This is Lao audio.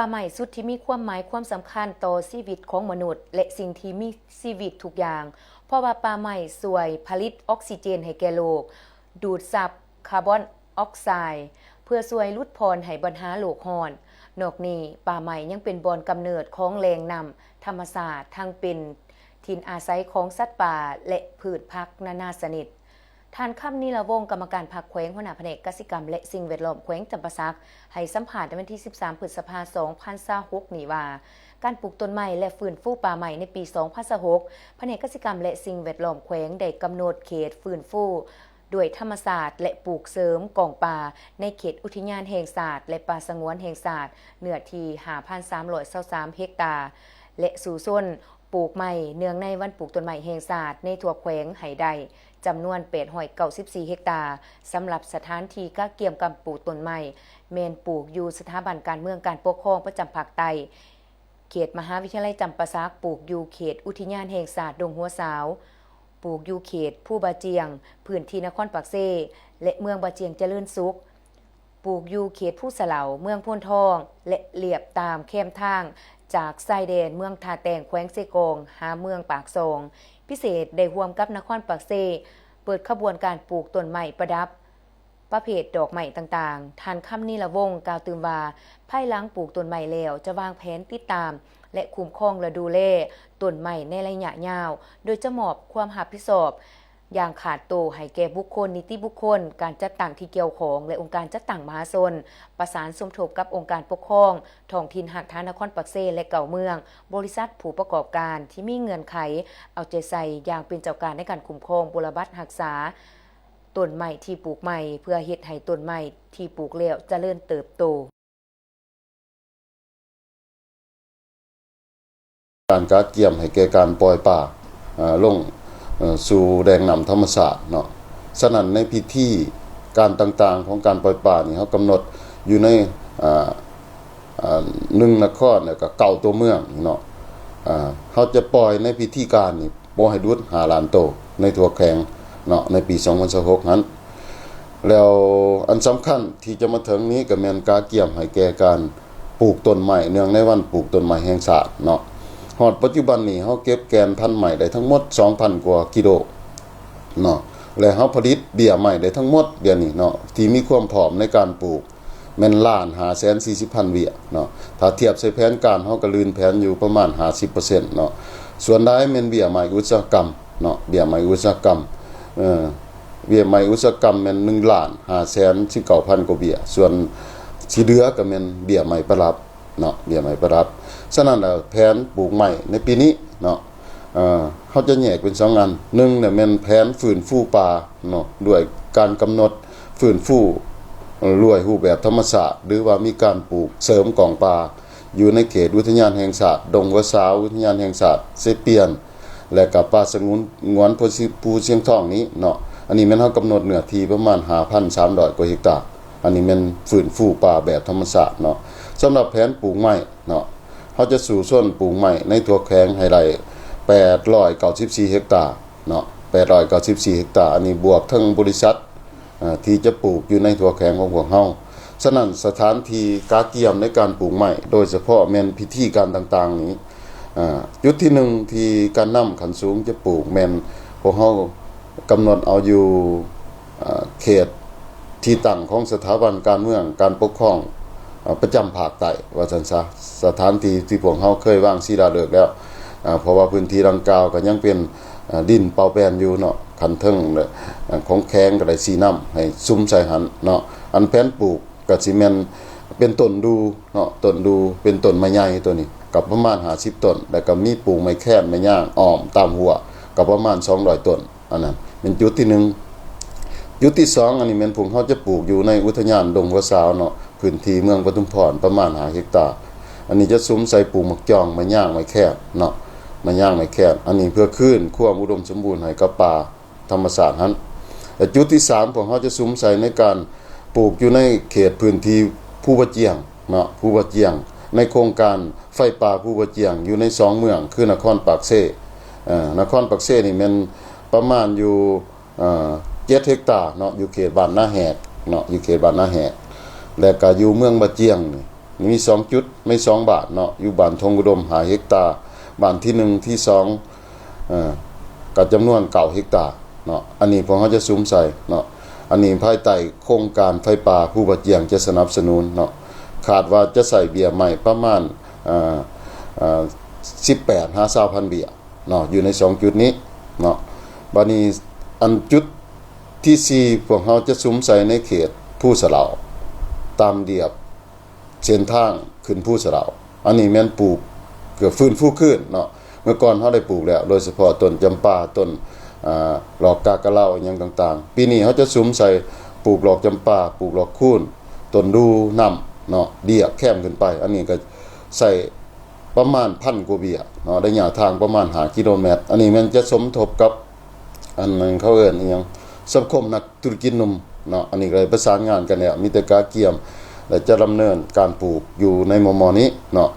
ປ່າໄມ້ ຊຸດທີ່ມີຄວາມໝາຍຄວາມສຳຄັນຕໍ່ຊີວິດຂອງມະນຸດ ແລະ ສິ່ງທີ່ມີຊີວິດທຸກຢ່າງ, ເພາະວ່າປ່າໄມ້ຊ່ວຍຜະລິດອອກຊີເຈນໃຫ້ແກ່ໂລກ, ດູດຊັບຄາບອນອອກໄຊ ເພື່ອຊ່ວຍຫຼຸດຜ່ອນໃຫ້ບັນຫາໂລກຮ້ອນ. ນອກນີ້, ປ່າໄມ້ຍັງເປັນບ່ອນກຳເນີດຂອງແຫຼ່ງນ້ຳທຳມະຊາດ, ທັງເປັນຖິ່ນອາໄສຂອງສັດປ່າ ແລະ ພືດຜັກນານາຊະນິດ. ທ່ານ ຄຳ ນີລະວົງ ກຳມະການພັກແຂວງ, ຫົວໜ້າພະແນກກະສິກຳ ແລະ ສິ່ງແວດລ້ອມແຂວງຈຳປາສັກ ໃຫ້ສຳພາດໃນວັນທີສິບສາມ ພຶດສະພາ ສອງພັນຊາວຫົກນີ້ວ່າ, ການປູກຕົ້ນໄມ້ ແລະ ຟື້ນຟູປ່າໄມ້ໃນປີສອງພັນຊາວຫົກ ພະແນກກະສິກຳ ແລະ ສິ່ງແວດລ້ອມແຂວງໄດ້ກຳນົດເຂດຟື້ນຟູດ້ວຍທຳມະຊາດ ແລະ ປູກເສີມກອງປ່າໃນເຂດອຸທິຍານແຫ່ງຊາດ ແລະ ປ່າສະຫງວນແຫ່ງຊາດ ເນື້ອທີ່ຫ້າພັນສາມຮ້ອຍຊາວສາມເຮັກຕາ ແລະ ສູ້ຊົນ ປູກໄມ້ ເນື່ອງໃນວັນປູກຕົ້ນໄມ້ແຫ່ງຊາດໃນທົ່ວແຂວງໃຫ້ໄດ້ຈຳນວນແປດຮ້ອຍເກົ້າສິບສີ່ເຮັກຕາ. ສຳລັບສະຖານທີ່ກະກຽມການປູກຕົ້ນໄມ້ ແມ່ນປູກຢູ່ສະຖາບັນການເມືອງການປົກຄອງປະຈຳພາກໃຕ້, ເຂດມະຫາວິທະຍາໄລຈຳປາສັກ, ປູກຢູ່ເຂດອຸທິຍານແຫ່ງຊາດດົງຫົວສາວ, ປູກຢູ່ເຂດພູບາຈຽງ, ພື້ນທີ່ນະຄອນປາກເຊ ແລະ ເມືອງບາຈຽງຈະເລີນສຸກ. ປູກຢູ່ເຂດພູສະເຫຼົາ, ເມືອງໂພນທອງ ແລະ ລຽບຕາມແຄມທາງຈາກຊາຍແດນເມືອງທ່າແຕງ ແຂວງເຊກອງ ຫາເມືອງປາກຊ່ອງ. ພິເສດໄດ້ຮ່ວມກັບນະຄອນປາກເຊ ເປີດຂະບວນການປູກຕົ້ນໄມ້ປະດັບປະເພດດອກໄມ້ຕ່າງໆ. ທ່ານ ຄຳ ນີລະວົງ ກ່າວຕື່ມວ່າ, ພາຍຫຼັງປູກຕົ້ນໄມ້ແລ້ວ ຈະວາງແຜນຕິດຕາມ ແລະ ຄຸ້ມຄອງ ແລະ ດູແລຕົ້ນໄມ້ໃນໄລຍະຍາວ, ໂດຍຈະມອບຄວາມຮັບຜິດຊອບ ຢ່າງຂາດໂຕໃຫ້ແກ່ບຸກຄົນ, ນິຕິບຸກຄົນ, ການຈັດຕັ້ງທີ່ກ່ຽວຂ້ອງ ແລະ ອົງການຈັດຕັ້ງມະຫາຊົນ, ປະສານສົມທົບກັບອົງການປົກຄອງທ້ອງຖິ່ນຮາກຖານນະຄອນປາກເຊ ແລະ ເກົ້າເມືອງ, ບໍລິສັດ, ຜູ້ປະກອບການທີ່ມີເງື່ອນໄຂເອົາໃຈໃສ່ຢ່າງເປັນເຈົ້າການໃນການຄຸ້ມຄອງ, ບົວລະບັດ, ຮັກສາຕົ້ນໄມ້ທີ່ປູກໃໝ່ ເພື່ອເຮັດໃຫ້ຕົ້ນໄມ້ທີ່ປູກແລ້ວຈະເລີນເຕີບໂຕ. ການກະກຽມໃຫ້ແກ່ການປ່ອຍປາ ເອີ ລົງ ເອີ ສູ່ແຫຼ່ງນ້ຳທຳມະຊາດເນາະ. ສະນັ້ນໃນພິທີການຕ່າງໆຂອງການປ່ອຍປານີ້ ເຮົາກຳນົດຢູ່ໃນ ອາ ອາ ໜຶ່ງນະຄອນ ແລ້ວກໍເກົ້າຕົວເມືອງເນາະ. ອາ ເຮົາຈະປ່ອຍໃນພິທີການນີ້ ບໍ່ໃຫ້ຫຼຸດຫ້າລ້ານໂຕໃນທົ່ວແຂວງເນາະ ໃນປີສອງພັນຊາວຫົກຫັ້ນ. ແລ້ວອັນສຳຄັນທີ່ຈະມາເຖິງນີ້ກໍແມ່ນກະກຽມໃຫ້ແກ່ການປູກຕົ້ນໄມ້ ເນື່ອງໃນວັນປູກຕົ້ນໄມ້ແຫ່ງຊາດເນາະ. ຮອດປັດຈຸບັນນີ້ເຮົາເກັບແກ່ນພັນໄມ້ໄດ້ທັງໝົດສອງພັນກວ່າກິໂລເນາະ ແລະ ເຮົາຜະລິດເບ້ຍໄມ້ໄດ້ທັງໝົດດຽວນີ້ເນາະ ທີ່ມີຄວາມພ້ອມໃນການປູກ ແມ່ນລ້ານຫ້າແສນສີ່ສິບພັນເບ້ຍເນາະ. ຖ້າທຽບໃສ່ແຜນການ ເຮົາກໍລື່ນແຜນຢູ່ປະມານຫ້າສິບເປີເຊັນເນາະ. ສ່ວນຫຼາຍແມ່ນເບ້ຍໄມ້ອຸດສາຫະກຳເນາະ ເບ້ຍໄມ້ອຸດສາຫະກຳ ເອີ ເບ້ຍໄມ້ອຸດສາຫະກຳແມ່ນໜຶ່ງລ້ານຫ້າແສນສິບເກົ້າພັນກວ່າເບ້ຍ, ສ່ວນທີ່ເຫຼືອກໍແມ່ນເບ້ຍໄມ້ປະດັບເນາະ ເບ້ຍໄມ້ປະດັບ. ສະນັ້ນແລ້ວ ແຜນປູກໄມ້ໃນປີນີ້ເນາະ ເອີ ເຮົາຈະແຍກເປັນສອງອັນ, ໜຶ່ງນະແມ່ນແຜນຟື້ນຟູປ່າເນາະ ດ້ວຍການກຳນົດຟື້ນຟູ ເອີ ດ້ວຍຮູບແບບທຳມະຊາດ ຫຼືວ່າມີການປູກເສີມກອງປ່າຢູ່ໃນເຂດອຸທິຍານແຫ່ງຊາດດົງຫົວສາວ, ອຸທິຍານແຫ່ງຊາດເຊປຽນ ແລະກະປ່າສະຫງວນ ຫງວນພູຊຽງ ພູຊຽງທອງນີ້ເນາະ. ອັນນີ້ແມ່ນເຮົາກຳນົດເນື້ອທີ່ປະມານຫ້າພັນສາມຮ້ອຍກວ່າເຮັກຕາ. ອັນນີ້ແມ່ນຟື້ນຟູປ່າແບບທຳມະຊາດເນາະ. ສຳລັບແຜນປູກໄມ້ເນາະ ເຮົາຈະສູ້ຊົນປູກໄມ້ໃນທົ່ວແຂວງໃຫ້ໄດ້ແປດຮ້ອຍເກົ້າສິບສີ່ເຮັກຕາເນາະ ແປດຮ້ອຍເກົ້າສິບສີ່ເຮັກຕາ. ອັນນີ້ບວກເຖິງບໍລິສັດ ເອີ ທີ່ຈະປູກຢູ່ໃນທົ່ວແຂວງຂອງພວກເຮົາ. ສະນັ້ນ ສະຖານທີ່ກະກຽມໃນການປູກໄມ້ ໂດຍສະເພາະແມ່ນພິທີການຕ່າງໆນີ້ ເອີ ຈຸດທີໜຶ່ງທີ່ການນຳຂັ້ນສູງຈະປູກ ແມ່ນພວກເຮົາກຳນົດເອົາຢູ່ ເອີ ເຂດທີ່ຕັ້ງຂອງສະຖາບັນການເມືອງການປົກຄອງ ເອີ ປະຈຳພາກໃຕ້ ວ່າຊັ້ນຊະ. ສະຖານທີ່ທີ່ພວກເຮົາເຄີຍວາງສີລາເລິກແລ້ວ ເອີ ເພາະວ່າພື້ນທີ່ດັ່ງກ່າວກໍຍັງເປັນ ເອີ ດິນເປົ່າແປນຢູ່ເນາະ, ຂັ້ນເທິງ ເອີ ຂອງແຂວງກໍໄດ້ຊີ້ນຳໃຫ້ສຸມໃສ່ຫັ້ນເນາະ. ອັນແຜນປູກກໍຊິແມ່ນເປັນຕົ້ນດູ່ເນາະ, ຕົ້ນດູ່ເປັນຕົ້ນໄມ້ໃຫຍ່ໂຕນີ້ ກໍປະມານຫ້າສິບຕົ້ນ, ແລ້ວກໍມີປູກໄມ້ແຄນ ໄມ້ຍາງອ້ອມຕາມຮົ້ວ ກໍປະມານສອງຮ້ອຍຕົ້ນ. ອັນນັ້ນແມ່ນຈຸດທີໜຶ່ງ. ຈຸດທີສອງ ອັນນີ້ແມ່ນພວກເຮົາຈະປູກຢູ່ໃນອຸທະຍານດົງຫົວສາວເນາະ, ພື້ນທີ່ເມືອງປະທຸມພອນປະມານຫ້າເຮັກຕາ. ອັນນີ້ຈະສຸມໃສ່ປູກໝາກຈອງ, ໄມ້ຍາງ, ໄມ້ແຄນເນາະ, ໄມ້ຍາງ, ໄມ້ແຄນ. ອັນນີ້ເພື່ອຄືນຄວາມອຸດົມສົມບູນໃຫ້ກັບປ່າທຳມະຊາດຫັ້ນ. ແລະ ຈຸດທີສາມ ພວກເຮົາຈະສຸມໃສ່ໃນການປູກຢູ່ໃນເຂດພື້ນທີ່ພູບາຈຽງເນາະ, ພູບາຈຽງ ໃນໂຄງການໄຟປ່າພູບາຈຽງ ຢູ່ໃນສອງເມືອງ ຄືນະຄອນປາກເຊ ເອີ ນະຄອນປາກເຊນີ້ແມ່ນປະມານຢູ່ ເອີ ເຈັດເຮັກຕາເນາະ, ຢູ່ເຂດບ້ານນາແຫກເນາະ, ຢູ່ເຂດບ້ານນາແຫກ. ແລະກະຢູ່ເມືອງບາຈຽງນີ້ ມີສອງຈຸດ ມີສອງບ້ານເນາະ ຢູ່ບ້ານທົ່ງອຸດົມຫ້າເຮັກຕາ ບ້ານທີໜຶ່ງ ທີສອງ ເອີ ກໍຈຳນວນເກົ້າເຮັກຕາເນາະ. ອັນນີ້ພວກເຮົາຈະສຸມໃສ່ເນາະ ອັນນີ້ພາຍໃຕ້ໂຄງການໄຟປ່າພູບາຈຽງຈະສະໜັບສະໜູນເນາະ. ຄາດວ່າຈະໃຊ້ເບ້ຍໄມ້ປະມານ ເອີ ເອີ ສິບແປດຫາຊາວພັນເບ້ຍເນາະ ຢູ່ໃນສອງຈຸດນີ້ເນາະ. ບາດນີ້ອັນຈຸດທີສີ່ ພວກເຮົາຈະສຸມໃສ່ໃນເຂດພູສະເຫຼົາ ຕາມລຽບເສັ້ນທາງຂຶ້ນພູສະເຫຼົາ. ອັນນີ້ແມ່ນປູກເພື່ອຟື້ນຟູຄືນເນາະ ເມື່ອກ່ອນເຮົາໄດ້ປູກແລ້ວ ໂດຍສະເພາະຕົ້ນຈຳປາ ຕົ້ນ ອາ ດອກກາກະເລົາ ອີ່ຫຍັງຕ່າງໆ. ປີນີ້ເຮົາຈະສຸມໃສ່ປູກດອກຈຳປາ ປູກດອກຄູນ ຕົ້ນດູ່ນຳເນາະ ເບ້ຍແຄມຂຶ້ນໄປ. ອັນນີ້ກໍໃຊ້ປະມານພັນກວ່າເບ້ຍເນາະ ໄລຍະທາງປະມານຫ້າກິໂລແມັດ. ອັນນີ້ແມ່ນຈະສົມທົບກັບ ອັນນັ້ນເຂົາເອີ້ນອີ່ຫຍັງ ສະມາຄົມນັກທຸລະກິດໜຸ່ມເນາະ. ອັນນີ້ກໍໄດ້ປະສານງານກັນແລ້ວ ມີແຕ່ກະກຽມ ແລະ ຈະດຳເນີນການປູກຢູ່ໃນມໍ່ໆນີ້ເນາະ.